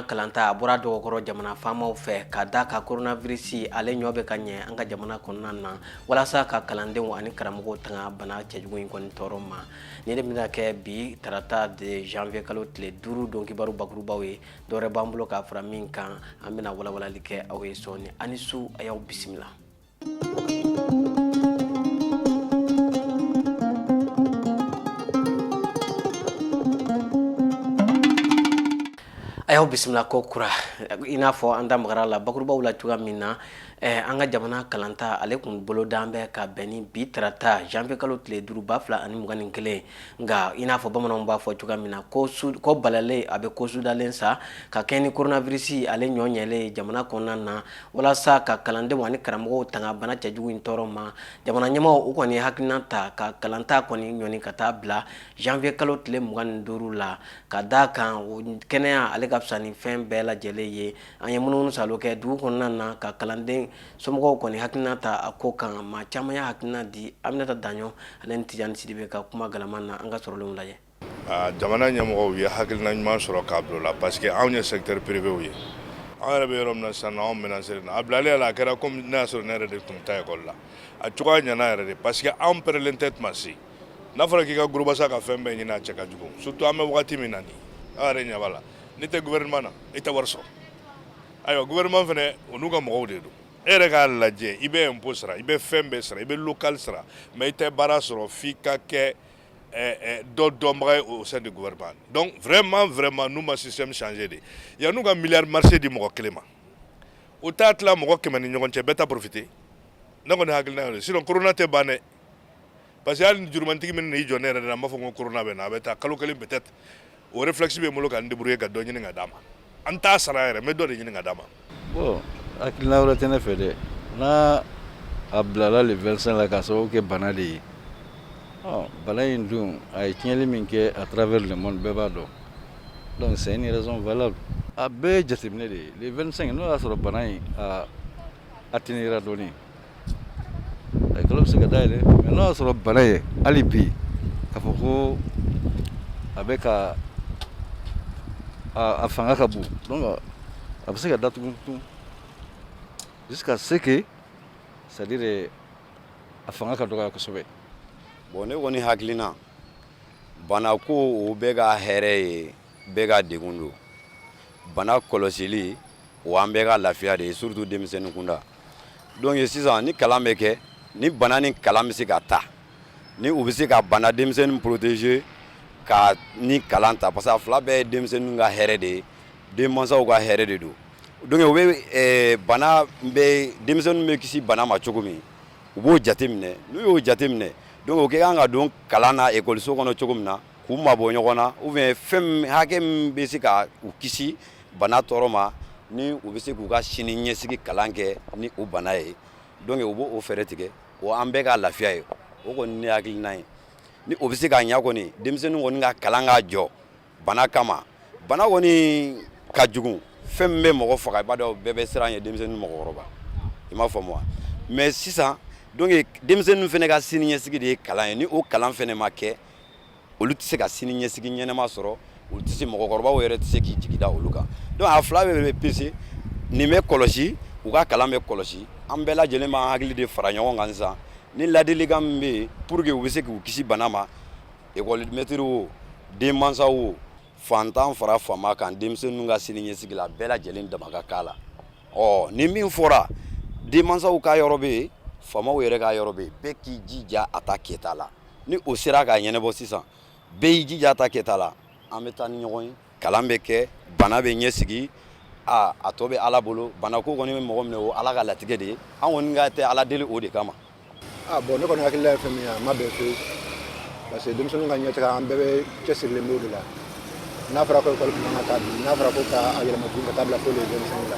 kalanta a bɔra dɔgɔkɔrɔ jamana faamaw fɛ ka da ka coronavirus ale ɲɔ bɛ ka ɲɛ an ka jamana kɔnɔna na walasa ka kalandenw ani karamɔgɔw tanga bana cɛjugu in kɔni tɔɔrɔ ma. Nin de bɛna kɛ bi tarata de janvier kalo tile 5 don kibaru bakurubaw ye. Dɔwɛrɛ b'an bolo k'a fara min kan, an bɛna walawalali kɛ aw ye sɔɔni. A ni su, a y'aw bisimila. A y'aw bisimila ko kura. I n'a fɔ an da magara la bakurubaw la cogoya min na, an ka jamana kalanta ale kun bolodan bɛ ka bɛn ni bi tarata janvier kalo tile 5 2021. Nka i n'a fɔ bamananw b'a fɔ cogoya min na, ko ko balalen a bɛ ko sudalen sa, ka kɛ ni coronavirus ale ɲɔ ɲɛlen ye jamana kɔnɔna na, walasa ka kalandenw ani karamɔgɔw tanga bana cɛjugu in tɔɔrɔ ma, jamana ɲɛmaaw u kɔni ye hakilina ta ka kalanta kɔni ɲɔni ka taa bila janvier kalo tile 25 la, ka da kan kɛnɛya ale ka fisa ni fɛn bɛɛ lajɛlen ye. An ye munumunu salo kɛ dugu kɔnɔna na ka kalanden somɔgɔw kɔni hakilina ta a ko kan. Maa caman y'a hakilina di. Aminata Daɲɔ ale ni Tijani Sidibe ka kuma galama na, an ka sɔrɔlenw lajɛ. Jamana ɲɛmɔgɔw ye hakilina ɲuman sɔrɔ k'a bila o la, parce que anw ye secteur privé ye. Anw yɛrɛ bɛ yɔrɔ min na sisan, anw menacé a bilalen la, a kɛra comme ne y'a sɔrɔ ne yɛrɛ de tun bɛ taa école la. A cogoya ɲɛna yɛrɛ de, parce que anw pɛrɛlen tɛ tuma si. N'a fɔra k'i ka gorobasa ka fɛn bɛɛ ɲini, a cɛ ka jugu, surtout an bɛ wagati min na nin. Aw yɛrɛ ɲɛ b'a la, n'i tɛ gouvernement na, i tɛ wari sɔrɔ. Ayiwa, gouvernement fana, o n'u ka mɔgɔw de don. E yɛrɛ k'a lajɛ, i bɛ impôt sara, i bɛ fɛn bɛɛ sara, i bɛ local sara, mais i tɛ baara sɔrɔ f'i ka kɛ dɔ dɔnbaga ye au sein du gouvernement. Donc vraiment vraiment, n'u ma système changer de, yan'u ka milliard marché di mɔgɔ kelen ma, u t'a tila mɔgɔ 100 ni ɲɔgɔn cɛ, bɛɛ ta profiter. Ne kɔni hakilina ye, sinon corona tɛ ban dɛ, parce que hali ni jurumantigi min n'i jɔ ne yɛrɛ la, n b'a fɔ ko corona bɛ na, a bɛ taa kalo kelen, peut-être o réflexe bɛ n bolo ka n débrouiller ka dɔ ɲini ka d'a ma. An t'a sara yɛrɛ, n bɛ dɔ de ɲini ka d'a ma. Bon, hakilina wɛrɛ tɛ ne fɛ dɛ. N'a a bilala le 25 la k'a sababu kɛ bana de ye, ɔ bana in dun, a ye tiɲɛli min kɛ à travers le monde, bɛɛ b'a dɔn. Donc c'est une raison valable. A bɛɛ ye jateminɛ de ye. Le 25, n'o y'a sɔrɔ bana in a atténuera dɔɔnin, école bɛ se ka dayɛlɛ. Mais n'o y'a sɔrɔ bana ye hali bi k'a fɔ ko a bɛ ka a fanga ka bon, donc a bɛ se ka datugu tun jusqu'à ce que, c'est à dire, a fanga ka dɔgɔya kosɛbɛ. Bon, ne kɔni hakilina, bana ko o bɛɛ ka hɛrɛ ye, bɛɛ ka degun don. Bana kɔlɔsili o an bɛɛ ka lafiya de ye, surtout denmisɛnnin kunda. Donc sisan ni kalan bɛ kɛ, ni bana ni kalan bɛ se ka taa, ni u bɛ se ka bana denmisɛnnin protéger ka ni kalan ta, parce que a fila bɛɛ ye denmisɛnnin ka hɛrɛ de ye, denmansaw ka hɛrɛ de don. Donc u bɛ bana bɛ, denmisɛnnin bɛ kisi bana ma cogo min, u b'o jate minɛ. N'u y'o jate minɛ, donc o ka kan ka don kalan na ekɔliso kɔnɔ cogo min na k'u mabɔ ɲɔgɔn na, ou bien fɛn hakɛ min bɛ se ka u kisi bana tɔɔrɔ ma, ni u bɛ se k'u ka sini ɲɛsigi kalan kɛ ni o bana ye. Donc u b'o fɛɛrɛ tigɛ, o an bɛɛ ka lafiya ye. O kɔni ne hakilina ye, ni o bɛ se ka ɲɛ kɔni, denmisɛnnin kɔni ka kalan ka jɔ bana kama. Bana kɔni ka jugu, fɛn min bɛ mɔgɔ faga, i b'a dɔn bɛɛ bɛ siran ɲɛ, denmisɛnnin, mɔgɔkɔrɔba, i m'a faamu wa? Mais sisan donc denmisɛnnin fana ka sini ɲɛsigi de ye kalan ye. Ni o kalan fana ma kɛ, olu tɛ se ka sini ɲɛsigi ɲɛnama sɔrɔ, olu tɛ se, mɔgɔkɔrɔbaw yɛrɛ tɛ se k'i jigi da olu kan. Donc a fila bɛɛ bɛ pese, nin bɛ kɔlɔsi, u ka kalan bɛ kɔlɔsi. An bɛɛ lajɛlen b'an hakili de fara ɲɔgɔn kan sisan ni ladilikan min bɛ yen pour que u bɛ se k'u kisi bana ma. Ekɔli mɛtiri o, denmansaw o, fantan fara faama kan, denmisɛnninw ka sini ɲɛsigi la, bɛɛ lajɛlen dama ka k'a la. Ɔ ni min fɔra, denmansaw ka yɔrɔ bɛ yen, faamaw yɛrɛ ka yɔrɔ bɛ yen, bɛɛ k'i jija a ta kɛta la. Ni o sera k'a ɲɛnabɔ sisan, bɛɛ y'i jija a ta kɛta la, an bɛ taa ni ɲɔgɔn ye, kalan bɛ kɛ, bana bɛ ɲɛsigi, a tɔ bɛ Ala bolo. Bana ko kɔni bɛ mɔgɔ minɛ, o Ala ka latigɛ de ye. An kɔni ka tɛ Ala deli o de kama. Ah bon, ne kɔni hakilila ye fɛn min ye, a ma bɛn fewu, parce que denmisɛnninw ka ɲɛtaga, an bɛɛ bɛ cɛsirilen b'o de la. N'a fɔra ko ekɔli tun kan ka taa bi, n'a fɔra ko k'a yɛlɛma tuguni ka taa bila fo le 25 la,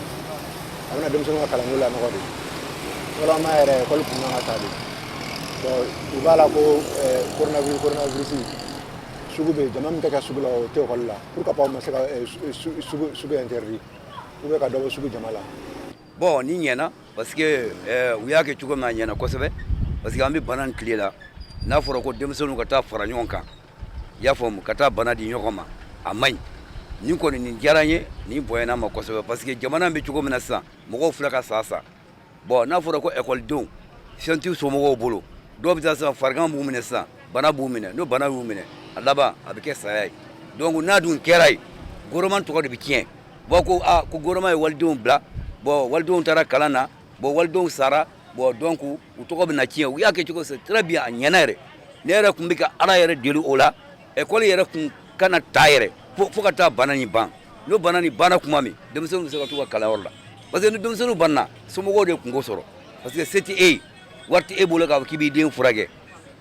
a bɛna denmisɛnninw ka kalanko la nɔgɔ de. Normalement yɛrɛ, ekɔli tun kan ka taa de. Bon, u b'a la ko coronavirus, coronavirus, sugu bɛ yen, jama min tɛ kɛ sugu la, o tɛ ekɔli la. Pourquoi pas u ma se ka sugu interdit ou bien ka dɔ bɔ sugu jama la? Bon, ni ɲɛna, parce que u y'a kɛ cogo min na, a ɲɛna kosɛbɛ, parce que an bɛ bana nin tile la. N'a fɔra ko denmisɛnninw ka taa fara ɲɔgɔn kan, i y'a faamu, ka taa bana di ɲɔgɔn ma, a man ɲi. Nin kɔni, nin diyara n ye, nin bonyana ma kosɛbɛ, parce que jamana bɛ cogo min na sisan, mɔgɔw filɛ ka sa sa. Bon, n'a fɔra ko ekɔlidenw fɛn t'u somɔgɔw bolo, dɔw bɛ taa sisan, farigan b'u minɛ sisan, bana b'u minɛ. N'o bana y'u minɛ, a laban a bɛ kɛ saya ye. Donc n'a dun kɛra yen, gouvernement tɔgɔ de bɛ tiɲɛ. Bon, ko aa, ko gouvernement ye walidenw bila. Bon, walidenw taara kalan na. Bon, walidenw sara. Bon, donc u tɔgɔ bɛ na tiɲɛ. U y'a kɛ cogo, c'est très bien, a ɲɛna yɛrɛ. Ne yɛrɛ tun bɛ ka Ala yɛrɛ deli o la, école yɛrɛ tun kana taa yɛrɛ fo ka taa bana nin ban. N'o bana nin banna tuma min, denmisɛnninw bɛ se ka t'u ka kalanyɔrɔ la, parce que ni denmisɛnninw banna, somɔgɔw de kungo sɔrɔ, parce que se tɛ e ye, wari tɛ e bolo k'a fɔ k'i b'i den furakɛ.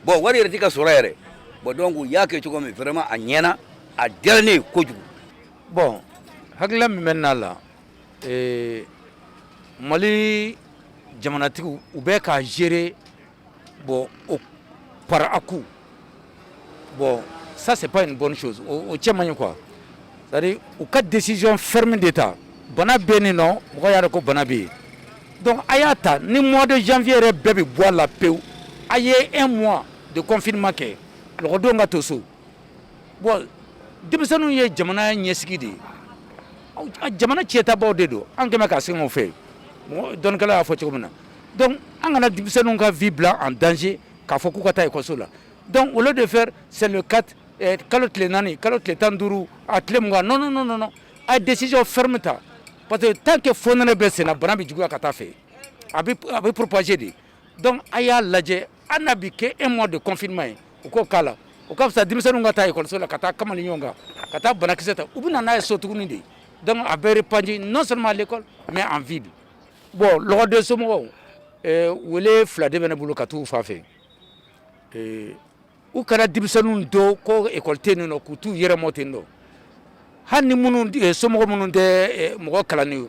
Bon, wari yɛrɛ tɛ ka sɔrɔ yɛrɛ. Bon, donc u y'a kɛ cogo min, vraiment a ɲɛna, a diyara ne ye kojugu. Bon, hakilila min bɛ n'a la, Mali jamanatigiw, u bɛ ka gérer, bon, o par à coup. Bon, ça, c'est pas une bonne chose. O cɛ man ɲi quoi. C'est à dire, u ka décision ferme de ta. Bana bɛ nin nɔ, mɔgɔ y'a dɔn ko bana bɛ yen. Donc a y'a ta ni mois de janvier yɛrɛ bɛɛ bɛ bɔ a la pewu, a ye un mois de confinement kɛ, lɔgɔdenw ka to so. Bon, denmisɛnninw ye jamana ɲɛsigi de ye, jamana cɛtabaw de don. An kɛmɛ ka segin o fɛ, mɔgɔ dɔnnikɛla y'a fɔ cogo min na. Donc an kana denmisɛnninw ka vie bila en danger k'a fɔ k'u ka taa ekɔliso la. Donc au lieu de faire, c'est le 4, kalo tile 4, kalo tile 15, a tile 20, non, non, non, non, a ye décision ferme ta, parce que tant que fonɛnɛ bɛ sen na, bana bɛ juguya ka taa fɛ, a bɛ propager de. Donc a y'a lajɛ, an n'a bi kɛ un mois de confinement ye, u k'o k'a la. O ka fisa denmisɛnninw ka taa ekɔliso la ka taa kamalen ɲɔgɔn kan, ka taa banakisɛ ta, u bɛ na n'a ye so tuguni de. Donc a bɛ répandu non seulement à l'école mais en ville. Bon, lɔgɔden somɔgɔw, wele fila de bɛ ne bolo ka t'u fa fɛ. U kana denmisɛnninw to ko ekɔli tɛ yen nɔ, k'u t'u yɛrɛ mɔ ten nɔ. Hali ni minnu, somɔgɔ minnu tɛ mɔgɔ kalannen ye,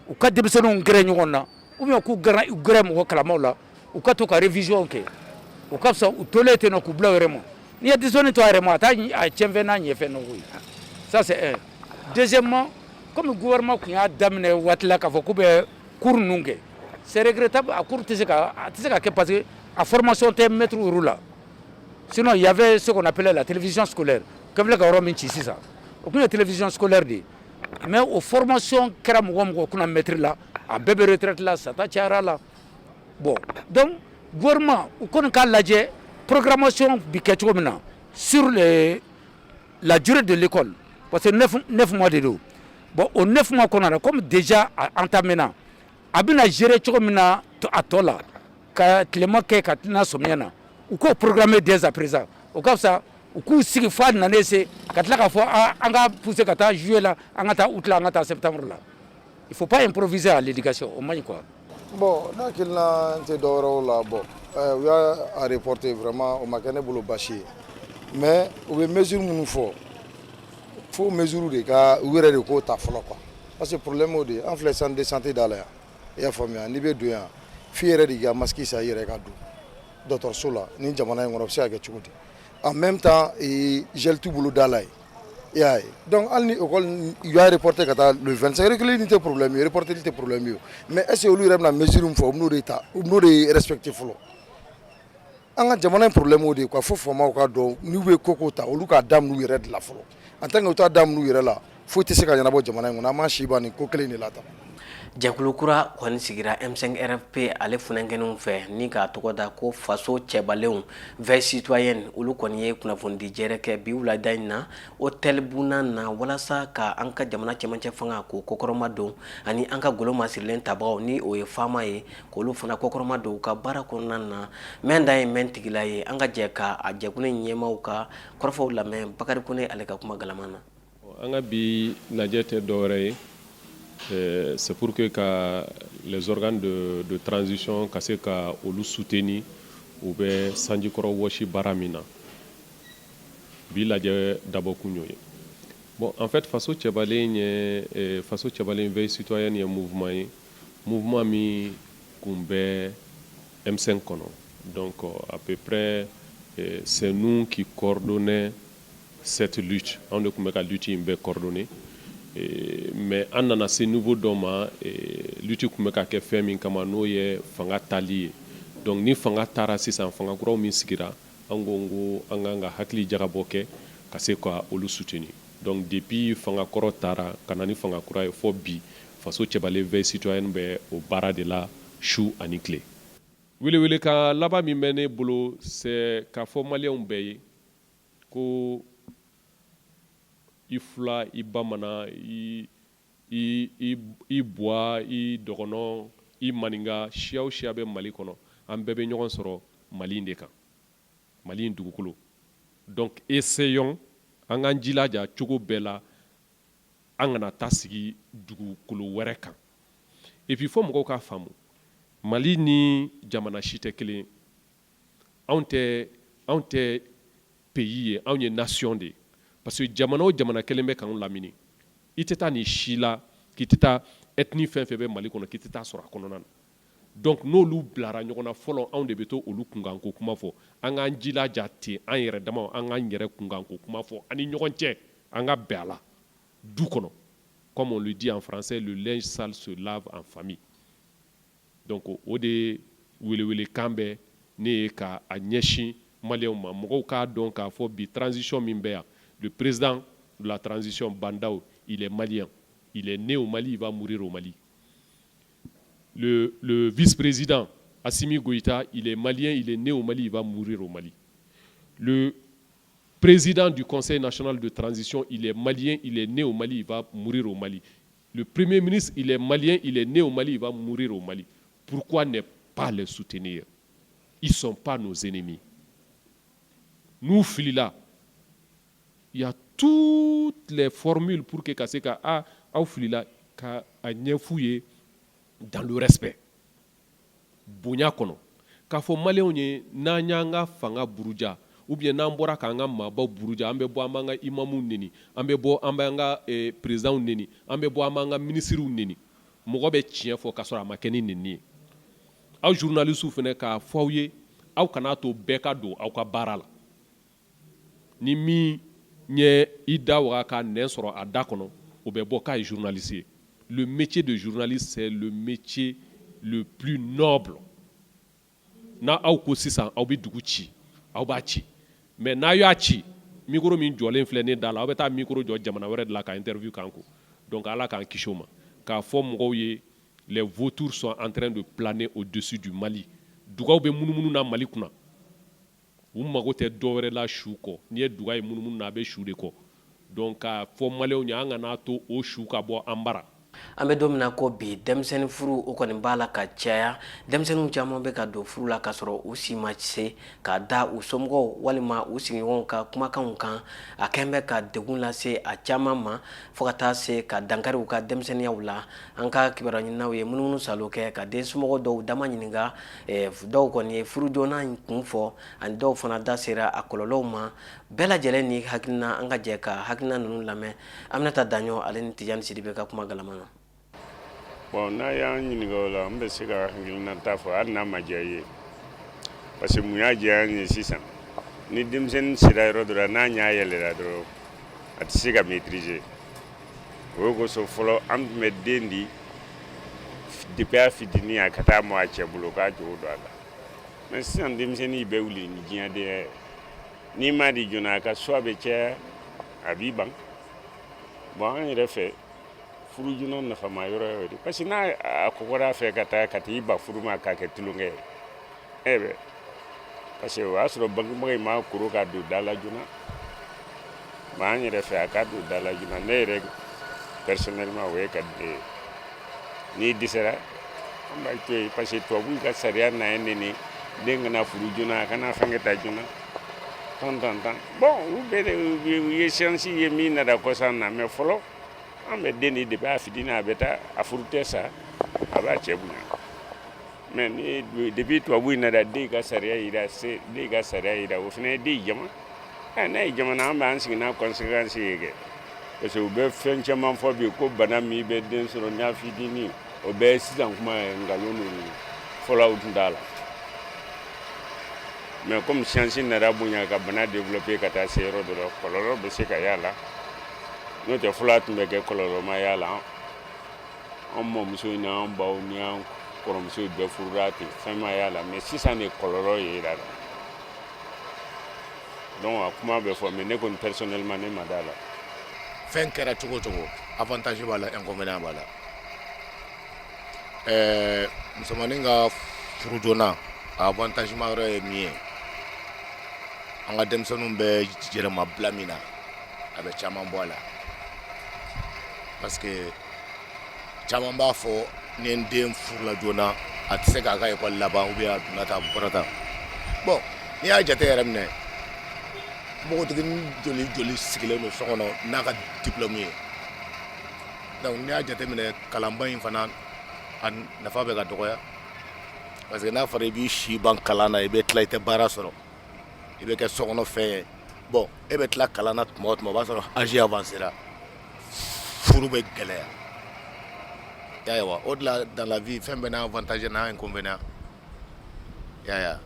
u ka denmisɛnninw gɛrɛ ɲɔgɔn na, ou bien k'u gɛrɛ mɔgɔ kalamaw la, u ka to ka révision kɛ. O ka fisa u tolen ten nɔ k'u bila u yɛrɛ ma. N'i ye denmisɛnnin to a yɛrɛ ma, a t'a a tiɲɛfɛn n'a ɲɛfɛn nɔ koyi. Ça, c'est un. Deuxièmement, comme gouvernement tun y'a daminɛ waati la k'a fɔ k'u bɛ cours ninnu kɛ, c'est regrettable, a cours tɛ se ka, a tɛ se ka kɛ, parce que a formation tɛ maître yɛrɛ la. Sinon, il y avait ce qu'on appelait la télévision scolaire. Kɛ filɛ ka yɔrɔ min ci sisan, o tun ye télévision scolaire de ye, mais o formation kɛra mɔgɔ mɔgɔ kunna maître la, a bɛɛ bɛ retraite la, sata cayara la. Bon, donc gouvernement, u kɔni k'a lajɛ programmation bi kɛ cogo min na sur la durée de l'école, parce que 9 mois de don. Bon, o 9 mois kɔnɔ na, comme déjà a entamé na, a bɛna gérer cogo min na a tɔ la, ka tilema kɛ ka tina sɔmiya na, u k'o programmer dès à présent. O ka fisa u k'u sigi fo a nanen se ka tila k'a fɔ an ka pousser ka taa juillet la, an ka taa août la, an ka taa septembre la. Il faut pas improviser à l'éducation, o man ɲi quoi. Bon, ne hakilina tɛ dɔwɛrɛ la. Bon, u y'a reporter, vraiment o ma kɛ ne bolo baasi ye, mais u bɛ mesure minnu fɔ, fo mesure de ka u yɛrɛ de k'o ta fɔlɔ quoi, parce que problème o de ye. An filɛ centre de santé da la yan, i y'a faamuya? N'i bɛ don yan, f'i yɛrɛ de k'i ka masque san i yɛrɛ ka don dɔgɔtɔrɔso la. Ni jamana in kɔnɔ, o bɛ se ka kɛ cogo di? En même temps, gel t'u bolo da la yen, i y'a ye? Donc hali ni école u y'a reporter ka taa le 25, reculer ni tɛ problème ye, reporter tɛ problème ye, mais est ce que olu yɛrɛ bɛna mesure min fɔ, u bɛn'o de ta, u bɛn'o de respecter fɔlɔ? An ka jamana in problème o de ye quoi. Fo faamaw ka dɔn, n'u bɛ ko ko ta, olu k'a daminɛ u yɛrɛ de la fɔlɔ. En tant que u t'a daminɛ u yɛrɛ la, foyi tɛ se ka ɲɛnabɔ jamana in kɔnɔ. An m'an si ban nin ko kelen de la tan. Jɛkulu kura kɔni sigira M5 RFP ale funɛnkɛninw fɛ ni k'a tɔgɔ da ko Faso Cɛbalenw, Veille Citoyenne. Olu kɔni ye kunnafonidi jɛrɛ kɛ bi wulada in na hôtel Buna na, walasa ka an ka jamana cɛmancɛ fanga k'o kɔkɔrɔma don, ani an ka golo masirilen tabagaw, ni o ye faama ye, k'olu fana kɔkɔrɔma don u ka baara kɔnɔna na. Mɛn dan ye mɛn tigila ye. An ka jɛ ka a jɛkulu ɲɛmaw ka kɔrɔfɔw lamɛn Bakari Kone ale ka kuma galama na. An ka bi lajɛ tɛ dɔwɛrɛ ye, c'est pour que ka les organes de transition ka se ka olu soutenir, u bɛ sanjikɔrɔ wɔsi baara min na. Bi lajɛ dabɔkun y'o ye. Bon, en fait, Faso Cɛbalen ye, Faso Cɛbalen Veille Citoyenne ye mouvement ye, mouvement min kun bɛ M5 kɔnɔ. Donc à peu près, c'est nous qui coordonnait cette lutte. Anw de tun bɛ ka lutte in bɛɛ coordonner, mais an nana se niveau dɔ ma, lutte tun bɛ ka kɛ fɛn min kama, n'o ye fanga tali ye. Donc ni fanga taara sisan, fanga kuraw min sigira, an ko an kan ka hakili jagabɔ kɛ ka se ka olu soutenir. Donc depuis fanga kɔrɔ taara ka na ni fanga kura ye, fɔ bi, Faso Cɛbalen Veille Citoyenne bɛ o baara de la su ani tile. Welewele ka laban min bɛ ne bolo, c'est k'a fɔ maliyɛnw bɛɛ ye ko i fula, i bamanan, i buwa, i dɔgɔnɔ, i maninka, siya o siya bɛ Mali kɔnɔ, an bɛɛ bɛ ɲɔgɔn sɔrɔ Mali in de kan, Mali in dugukolo. Donc essayons, an k'an jilaja cogo bɛɛ la, an kana taa sigi dugukolo wɛrɛ kan. Et puis fo mɔgɔw k'a faamu, Mali ni jamana si tɛ kelen ye. Anw tɛ pays ye, anw ye nation de ye, parce que jamana o jamana kelen bɛ k'anw lamini. I tɛ taa nin si la k'i tɛ taa ethnie fɛn fɛn bɛ Mali kɔnɔ k'i tɛ taa sɔrɔ a kɔnɔna na. Donc n'olu bilara ɲɔgɔn na fɔlɔ, anw de bɛ to olu kunkanko kuma fɔ. An k'an jilaja ten, an yɛrɛ damaw, an k'an yɛrɛ kunkanko kuma fɔ an ni ɲɔgɔn cɛ, an ka bɛn a la du kɔnɔ. Comme on le dit en français, le linge sale se lave en famille. Donc o de welewelekan bɛ ne ye ka a ɲɛsin maliyɛnw ma. Mɔgɔw k'a dɔn k'a fɔ bi, transition min bɛ yan, le président de la transition, Bah N'Daw, il est malien, il est né au Mali, il va mourir au Mali. Le vice-président Assimi Goïta, il est malien, il est né au Mali, il va mourir au Mali. Le président du Conseil national de transition, il est malien, il est né au Mali, il va mourir au Mali. Le premier ministre, il est malien, il est né au Mali, il va mourir au Mali. Pourquoi ne pas les soutenir? Ils ne sont pas nos ennemis. Nous, filila, il y a toutes les formules pour que ka se ka a aw filila ka a ɲɛf'u ye dans le respect, bonya kɔnɔ, k'a fɔ maliyɛnw ye n'an y'an ka fanga buruja ou bien n'an bɔra k'an ka maabaw buruja, an bɛ bɔ an b'an ka imamuw neni, an bɛ bɔ an b'an ka présidents neni, an bɛ bɔ an b'an ka ministres neni. Mɔgɔ bɛ tiɲɛ fɔ k'a sɔrɔ a ma kɛ ni neni ye. Aw journalistes fana, k'a fɔ aw ye, aw kana to bɛɛ ka don aw ka baara la. Ni min ye i da waga ka nɛn sɔrɔ a da kɔnɔ, o bɛ bɔ k'a ye journaliste ye. Le métier de journaliste, c'est le métier le plus noble. N'a aw ko sisan aw bɛ dugu ci, aw b'a ci, mais n'a y'a ci, micro min jɔlen filɛ ne da la, aw bɛ taa micro jɔ jamana wɛrɛ de la ka interview k'an kun. Donc ala k'an kisi o ma. K'a fɔ mɔgɔw ye, les vautours sont en train de planer au-dessus du Mali. Dugaw bɛ munumunu na Mali kunna, u mago tɛ dɔwɛrɛ la su kɔ. N'i ye duga ye munumunu na, a bɛ su de kɔ. Donc k'a fɔ maliyɛnw ye, an kana to o su ka bɔ an bara. An bɛ don min na ko bi, denmisɛnnin furu o kɔni b'a la ka caya. Denmisɛnninw caman bɛ ka don furu la ka sɔrɔ u si ma se, ka da u somɔgɔw walima u sigiɲɔgɔnw ka kumakanw kan. A kɛn bɛ ka degun lase a caman ma, fo ka taa se ka dankari u ka denmisɛnninyaw la. An ka kibaruya ɲininaw ye munumunu salo kɛ ka den somɔgɔw dɔw dama ɲininka. Dɔw kɔni ye furu joona in kun fɔ, ani dɔw fana da sera a kɔlɔlɔw ma. Bɛɛ lajɛlen ni hakilina, an ka jɛ ka hakilina ninnu lamɛn. Aminata Daɲɔ ale ni Tijani Sidibe ka kuma galama na. Bon, n'a y'an ɲininka o la, n bɛ se ka hakilina ta fɔ, hali n'a ma diya i ye. Parce que mun y'a diya an ye sisan, ni denmisɛnnin sera yɔrɔ dɔ la, n'a ɲɛ yɛlɛla dɔrɔn, a tɛ se ka maîtriser. O kosɔn, fɔlɔ an tun bɛ den di depuis a fitinin, a ka taa mɔ a cɛ bolo k'a jogo don a la. Mais sisan denmisɛnnin bɛɛ wuli ni diɲɛdenya ye. N'i m'a di joona, a ka choix bɛ caya, a b'i ban. Bon, an yɛrɛ fɛ, furu joona nafama yɔrɔ y'o de, parce que n'a a kɔgɔra a fɛ ka taa ka t'i ba furu ma k'a kɛ tulonkɛ ye, e bɛ, parce que o y'a sɔrɔ bangebaga in m'a koro ka don da la joona. Mais an yɛrɛ fɛ, a ka don da la joona, ne yɛrɛ personnellement, o ye ka di ne ye. N'i dɛsɛra, an b'a to yen, parce que tubabuw ka sariya na ye nin den kana furu joona, a kana fɛn kɛ ta joona, tan tan tan. Bon, u bɛɛ de u ye science ye min nana kɔsan na. Mais fɔlɔ, an bɛ den di depuis a fitinin, a bɛ taa a furu tɛ sa, a b'a cɛ bonya. Mais ni depuis tubabu in nana, den ka sariya yira se, den ka sariya yira, o fana ye den jama. Ɛ, n'a ye jamana, an b'an sigi n'a conséquence ye kɛ, parce que u bɛ fɛn caman fɔ bi ko bana min bɛ den sɔrɔ n'a fitinin, o bɛɛ ye sisan kuma ye, nkalon don. Fɔlɔ, u tun t'a la. Mais comme science nana bonya ka bana développer ka taa se yɔrɔ dɔ la, kɔlɔlɔ bɛ se ka y'a la. N'o tɛ, fɔlɔ a tun bɛ kɛ kɔlɔlɔ ma y'a la. An mɔmuso ni an baw ni an kɔrɔmuso bɛɛ furula ten, fɛn ma y'a la. Mais sisan de kɔlɔlɔ ye la. Donc a kuma bɛ fɔ, mais ne kɔni personnellement, ne ma d'a la. Fɛn kɛra cogo o cogo, avantage b'a la, inconvénient b'a la. Ɛɛ, musomanin ka furu joona, a avantage ma yɔrɔ ye min ye, an ka denmisɛnninw bɛ yɛrɛmabila min na, a bɛ caman bɔ a la, parce que caman b'a fɔ ni n den furula joona, a tɛ se k'a ka école laban, ou bien a donna tan, a bɔra tan. Bon, n'i y'a jate yɛrɛ minɛ, npogotiginin joli joli sigilen don so kɔnɔ n'a ka diplôme ye? Donc n'i y'a jateminɛ, kalanba in fana, a nafa bɛ ka dɔgɔya, parce que n'a fɔra i b'i si ban kalan na, i bɛ tila, i tɛ baara sɔrɔ, i bɛ kɛ sokɔnɔ fɛn ye. Bon, e bɛ tila kalan na tuma o tuma, o b'a sɔrɔ âge avancera, furu bɛ gɛlɛya. I y'a ye wa? O de la, dans la vie, fɛn bɛɛ n'a avantage n'a inconvénient. I y'a ye?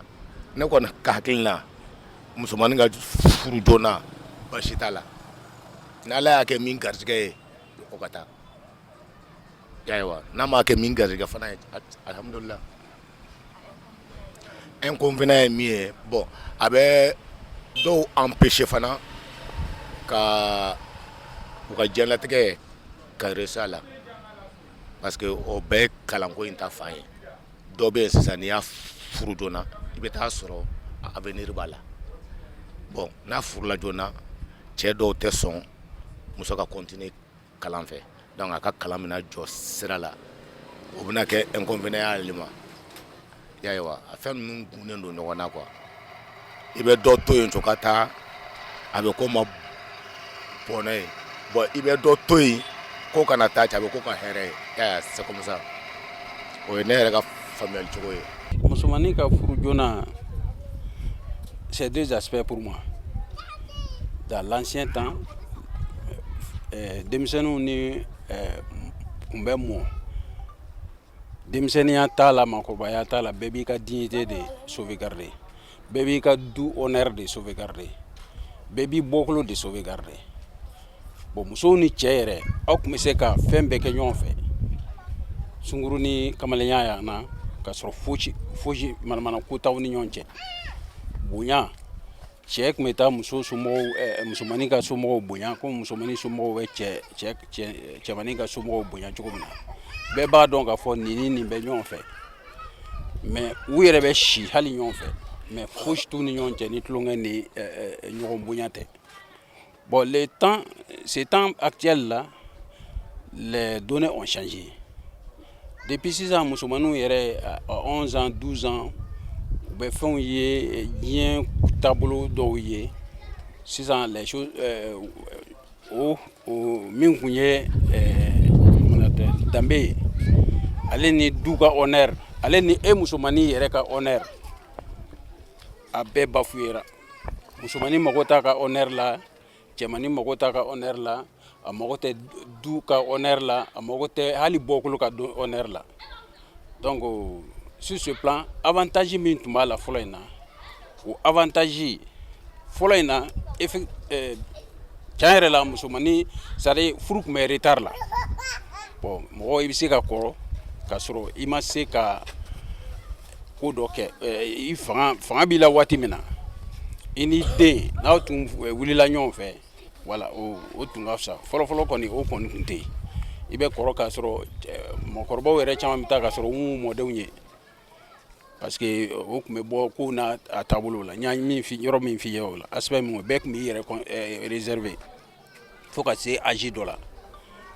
Ne kɔni ka hakili la, musomanin ka furu joona, baasi t'a la. N'Ala y'a kɛ min garijɛgɛ ye, o ka taa. I y'a ye wa? N'a m'a kɛ min garijɛgɛ fana ye, alhamdulillah. Inconvénient ye min ye, bon, a bɛ dɔw empêcher fana ka u ka diɲɛlatigɛ ka réussir a la, parce que o bɛɛ ye kalanko in ta fan ye. Dɔ bɛ yen sisan, n'i y'a furu joona, i bɛ taa sɔrɔ a avenir b'a la. Bon, n'a furula joona, cɛ dɔw tɛ sɔn muso ka continuer kalan fɛ, donc a ka kalan bɛna jɔ sira la, o bɛna kɛ inconvénient y'ale ma. I y'a ye wa? A fɛn ninnu gunnen don ɲɔgɔn na quoi. I bɛ dɔ to yen to ka taa, a bɛ k'o ma bɔnɛ ye. Bon, i bɛ dɔ to yen ko kana taa cɛ, a bɛ k'o ka hɛrɛ ye. I y'a ye? C'est comme ça. O ye ne yɛrɛ ka faamuyali cogo ye. Musomanin ka furu joona, c'est deux aspects pour moi. Dans l'ancien temps, denmisɛnninw ni kun bɛ mɔ, denmisɛnninya t'a la, maakɔrɔbaya t'a la, bɛɛ b'i ka dignité de sauvegarder, bɛɛ b'i ka du honneur de sauvegarder, bɛɛ b'i bɔkolo de sauvegarder. Bon, musow ni cɛ yɛrɛ, aw tun bɛ se ka fɛn bɛɛ kɛ ɲɔgɔn fɛ, sunkuru ni kamalenya y'an na, ka sɔrɔ fosi fosi manamana ko t'aw ni ɲɔgɔn cɛ. Bonya, cɛ tun bɛ taa muso somɔgɔw, musomanin ka somɔgɔw bonya komi musomanin somɔgɔw bɛ cɛ cɛ cɛ cɛmanin ka somɔgɔw bonya cogo min na. Bɛɛ b'a dɔn k'a fɔ nin ni nin bɛ ɲɔgɔn fɛ, mais u yɛrɛ bɛ si hali ɲɔgɔn fɛ, mais fosi t'u ni ɲɔgɔn cɛ ni tulonkɛ ni ɲɔgɔn bonya tɛ. Bon, les temps, ces temps actuels là, les données ont changé. Depuis sisan, musomaninw yɛrɛ, à 11 ans, 12 ans, u bɛ fɛnw ye, diɲɛ taabolo dɔw ye. Sisan, les choses, o min kun ye comment on appelle, danbe ye, ale ni du ka honneur, ale ni e musomanin yɛrɛ ka honneur, a bɛɛ bafouera. Musomanin mago t'a ka honneur la, cɛmanin mago t'a ka honneur la, a mago tɛ du ka honneur la, a mago tɛ hali bɔkolo ka honneur la. Donc sur ce plan, avantage min tun b'a la fɔlɔ in na, o avantage fɔlɔ in na, tiɲɛ yɛrɛ la, musomanin, c'est à dire furu tun bɛ retard la. Bon, mɔgɔ i bɛ se ka kɔrɔ ka sɔrɔ i ma se ka ko dɔ kɛ. I fanga b'i la waati min na, i ni den n'aw tun wulila ɲɔgɔn fɛ, wala o tun ka fisa. Fɔlɔfɔlɔ kɔni, o kɔni tun tɛ yen. I bɛ kɔrɔ k'a sɔrɔ mɔgɔkɔrɔbaw yɛrɛ caman bɛ taa ka sɔrɔ u m'u mɔdenw ye, parce que o tun bɛ bɔ kow n'a a taabolo la. N y'a min fi yɔrɔ min f'i ye, o la aspect min, bɛɛ tun b'i yɛrɛ réserver fo ka se âge dɔ la,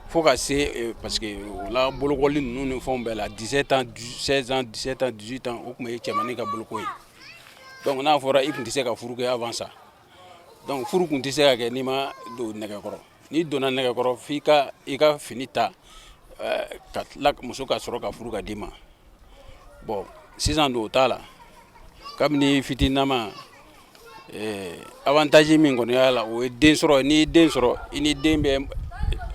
fo ka se, parce que o la bolokoli ninnu ni fɛnw bɛɛ la, 17 ans, 16 ans, 17 ans, 18 ans, o tun ye cɛmannin ka boloko ye. Donc n'a fɔra i tun tɛ se ka furu kɛ avant ça, donc furu tun tɛ se ka kɛ n'i ma don nɛgɛkɔrɔ. N'i donna nɛgɛkɔrɔ, f'i ka i ka fini ta ka tila muso ka sɔrɔ ka furu ka d'i ma. Bon, sisan don o t'a la. Kabini fitininama, avantage min kɔni y'a la, o ye den sɔrɔ. N'i ye den sɔrɔ, i ni den bɛ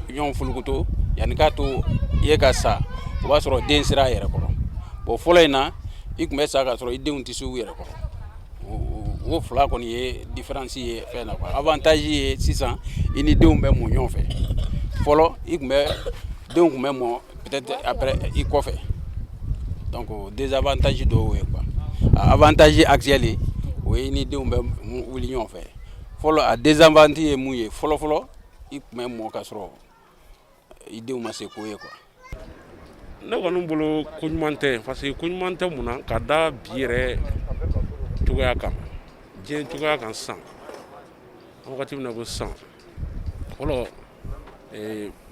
ɲɔgɔn fulukuto yanni k'a to i ye ka sa, o b'a sɔrɔ den sera a yɛrɛ kɔrɔ. Bon, fɔlɔ in na, i tun bɛ sa k'a sɔrɔ i denw tɛ se u yɛrɛ kɔrɔ. O fila kɔni ye différence ye fɛn na quoi. Avantage ye sisan, i ni denw bɛ mɔ ɲɔgɔn fɛ. Fɔlɔ, i tun bɛ denw tun bɛ mɔ peut-être après i kɔfɛ. Donc désavantage dɔw ye quoi. Avantage actuel ye, o ye i ni denw bɛ wuli ɲɔgɔn fɛ. Fɔlɔ, a désavantage ye mun ye? Fɔlɔ fɔlɔ, I tun bɛ mɔ ka sɔrɔ i denw ma se ko ye quoi. Ne kɔni bolo, ko ɲuman tɛ, parce que ko ɲuman tɛ mun na? Ka da bi yɛrɛ cogoya kan, diɲɛ cogoya kan sisan, an wagati min na ko sisan, fɔlɔ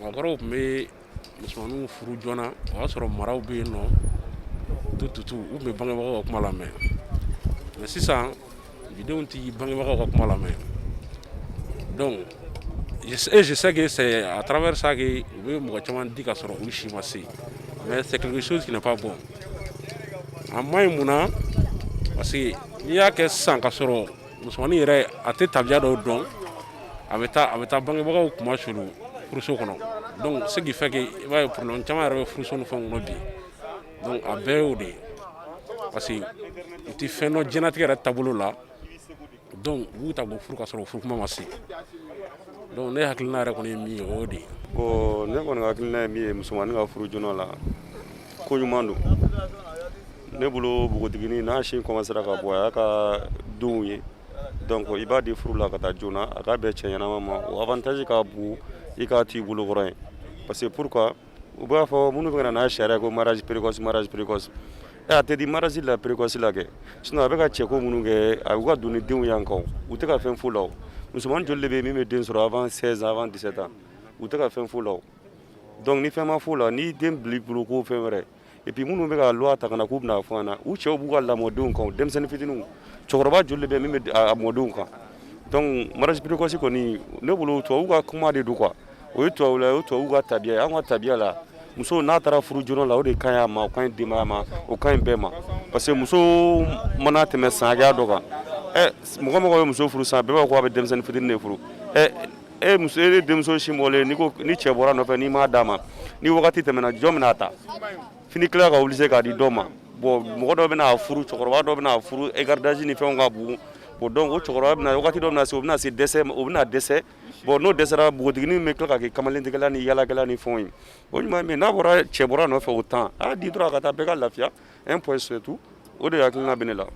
maakɔrɔw tun bɛ musomaninw furu joona. O y'a sɔrɔ maraw bɛ yen nɔ tututu, u tun bɛ bangebagaw ka kuma lamɛn. Mais sisan, bidenw tɛ bangebagaw ka kuma lamɛn. Donc et je sais que c'est à travers ça que u bɛ mɔgɔ caman di ka sɔrɔ u si ma se. Mais c'est quelque chose qui n'est pas bon. A ma ɲi mun na? Parce que n'i y'a kɛ sisan ka sɔrɔ musomanin yɛrɛ a tɛ tabiya dɔw dɔn, a bɛ taa bangebagaw kuma sulu furuso kɔnɔ. Donc ce qui fait que i b'a ye problème caman yɛrɛ bɛ furuso ni fɛnw kɔnɔ bi. Donc a bɛɛ y'o de ye, parce que u tɛ fɛn dɔn diɲɛlatigɛ yɛrɛ taabolo la. Donc u b'u ta k'u furu ka sɔrɔ furu kuma ma se. Donc ne hakilina yɛrɛ kɔni ye min ye, o y'o de ye. Bon, ne kɔni hakilina ye min ye musomanin ka furu joona la, ko ɲuman don ne bolo. Npogotiginin n'a sin commencera ka bɔ, a y'a ka denw ye, donc i b'a di furu la ka taa joona, a ka bɛn cɛ ɲɛnama ma. O avantage ka bon i k'a to i bolokɔrɔ ye. Parce que pourquoi? U b'a fɔ minnu bɛ ka na n'a sariya ko mariage précoce, mariage précoce. Ɛ, a tɛ di mariage la précoce la kɛ, sinon a bɛ ka cɛko minnu kɛ, a y'u ka don ni denw y'an kan, u tɛ ka fɛn f'u la. O musomanin joli de bɛ yen min bɛ den sɔrɔ avant 16 ans, avant 17 ans? U tɛ ka fɛn f'u la. O donc ni fɛn ma f'u la, n'i den bila i bolo ko fɛn wɛrɛ. Et puis minnu bɛ ka loi ta ka na k'u bɛna fɔ an na, u cɛw b'u ka lamɔdenw kan. Denmisɛnnin fitininw, cɛkɔrɔba joli de bɛ min bɛ a mɔdenw kan? Donc mariage précoce kɔni, ne bolo, tubabuw ka kuma de don quoi. O ye tubabu la, o ye tubabuw ka tabiya ye. An ka tabiya la, muso n'a taara furu joona la, o de ka ɲi a ma, o ka ɲi denbaya ma, o ka ɲi bɛɛ ma. Parce que muso mana tɛmɛ san hakɛya dɔ kan, ɛ, mɔgɔ mɔgɔ bɛ muso furu sisan, bɛɛ b'a fɔ ko a bɛ denmisɛnnin fitinin de furu. Ɛ, e muso, e denmuso si mɔlen, n'i ko ni cɛ bɔra nɔfɛ, n'i m'a d'a ma, ni wagati tɛmɛna, jɔn bɛna a ta? F'i ni tila ka obligé k'a di dɔ ma. Bon, mɔgɔ dɔ bɛna a furu, cɛkɔrɔba dɔ bɛna a furu, écart d'âge ni fɛnw ka bon. Bon, donc o cɛkɔrɔba bɛna, wagati dɔ bɛna se, o bɛna se dɛsɛ, o bɛna dɛsɛ. Bon, n'o dɛsɛra, npogotiginin bɛ tila ka kɛ kamalentigɛla ni yaalakɛla ni fɛnw ye. O ɲuman min n'a bɔra, cɛ bɔra nɔfɛ, o temps a y'a di dɔrɔn, a ka taa, bɛɛ ka lafiya, un point c'est tout. O de hakilina bɛ ne la.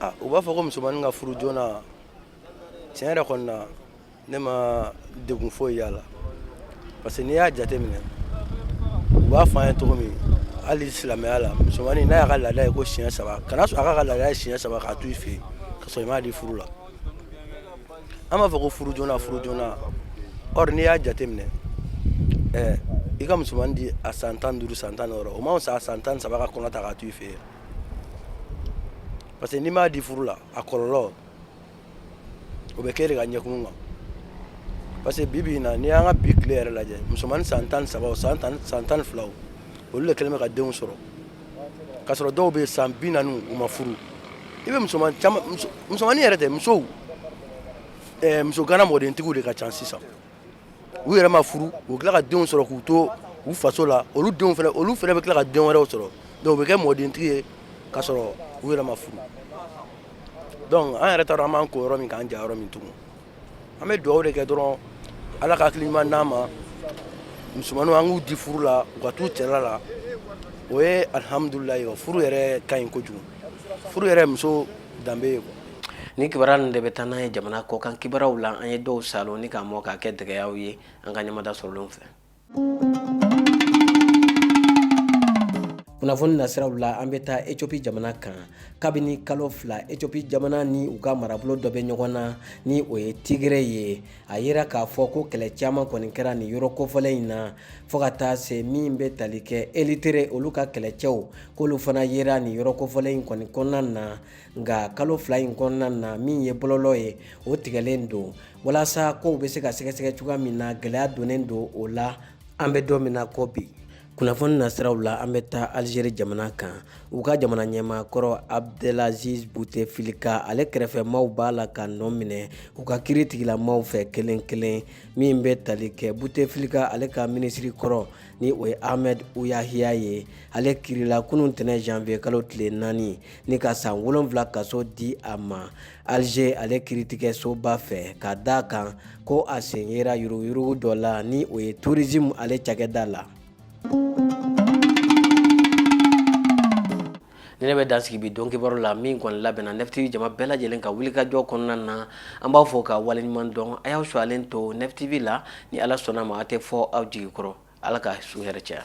Ah, u b'a fɔ ko musomanin ka furu joona, tiɲɛ yɛrɛ kɔni na, ne ma degun foyi y'a la, parce que n'i y'a jateminɛ, u b'a fɔ an ye cogo min, hali silamɛya la, musomanin n'a y'a ka laada ye ko siɲɛ 3, kana sɔn a ka laada ye siɲɛ 3 k'a to i fɛ yen ka sɔrɔ i m'a di furu la. An b'a fɔ ko furu joona, furu joona. Or n'i y'a jateminɛ, ɛ, i ka musomanin di a san 15, san 16, o ma fisa a san 13 ka kɔnɔ ta k'a to i fɛ yen. Parce que n'i m'a di furu la, a kɔlɔlɔ o bɛ kɛ e de ka ɲɛkumun kan. Parce que bi bi in na, n'i y'an ka bi tile yɛrɛ lajɛ, musomanin san 13 o, san 12 o, olu de kɛlen bɛ ka denw sɔrɔ, k'a sɔrɔ dɔw bɛ yen san 40 u ma furu. I bɛ musoman caman, musomanin yɛrɛ tɛ, musow, muso gana mɔdentigiw de ka ca sisan. U yɛrɛ ma furu, u tila ka denw sɔrɔ k'u to u faso la. Olu denw fana, olu fana bɛ tila ka den wɛrɛw sɔrɔ. Donc u bɛ kɛ mɔdentigi ye k'a sɔrɔ u yɛrɛ ma furu. Donc an yɛrɛ t'a dɔn an b'an ko yɔrɔ min k'an ja yɔrɔ min tugun. An bɛ dugawu de kɛ dɔrɔn, Ala ka hakili ɲuman d'an ma. Musomaninw, an k'u di furu la, u ka t'u cɛla la, o ye alihamudulilayi. Furu yɛrɛ ka ɲi kojugu, furu yɛrɛ muso danbe ye quoi. Ni kibaruya ninnu de bɛ taa n'a ye jamana kɔkan kibaruyaw la. An ye dɔw salo ni k'a mɔ k'a kɛ dɛgɛyaw ye an ka ɲamada sɔrɔlenw fɛ. Kunnafoni nasiraw la, an bɛ taa Ethiopie jamana kan. Kabini kalo 2, Ethiopie jamana ni u ka marabolo dɔ bɛ ɲɔgɔn na, ni o ye Tigre ye. A yera k'a fɔ ko kɛlɛ caman kɔni kɛra nin yɔrɔ kofɔlen in na, fo ka taa se min bɛ tali kɛ Érythrée, olu ka kɛlɛcɛw, k'olu fana yera nin yɔrɔ kofɔlen in kɔni kɔnɔna na. Nka kalo 2 in kɔnɔna na, min ye bɔlɔlɔ ye, o tigɛlen don walasa kow bɛ se ka sɛgɛsɛgɛ cogoya min na. Gɛlɛya donnen don o la an bɛ don min na ko bi. Kunnafoni nasiraw la, an bɛ taa Algérie jamana kan. U ka jamana ɲɛmaa kɔrɔ Abdelaziz Bouteflika, ale kɛrɛfɛmaw b'a la ka nɔ minɛ u ka kiiri tigilamaw fɛ kelen kelen. Min bɛ tali kɛ Bouteflika ale ka minisiri kɔrɔ, ni o ye Ahmed Ouyahia ye, ale kiirila kunun tɛnɛ janvier kalo tile 4 ni ka san 7 kaso di a ma Alger ale kiiritigɛsoba fɛ, ka da kan ko a sen yera yuruguyurugu dɔ la, ni o ye tourisme ale cakɛda la. Ni ne bɛ dan sigi bi don kibaru la min kɔni labɛnna Nef TV jama bɛɛ lajɛlen ka wulikajɔ kɔnɔna na, an b'aw fo ka waleɲuman dɔn. A y'aw sɔalen to Nef TV la, ni Ala sɔnna ma, a tɛ fɔ aw jigi kɔrɔ. Ala ka su hɛrɛ caya.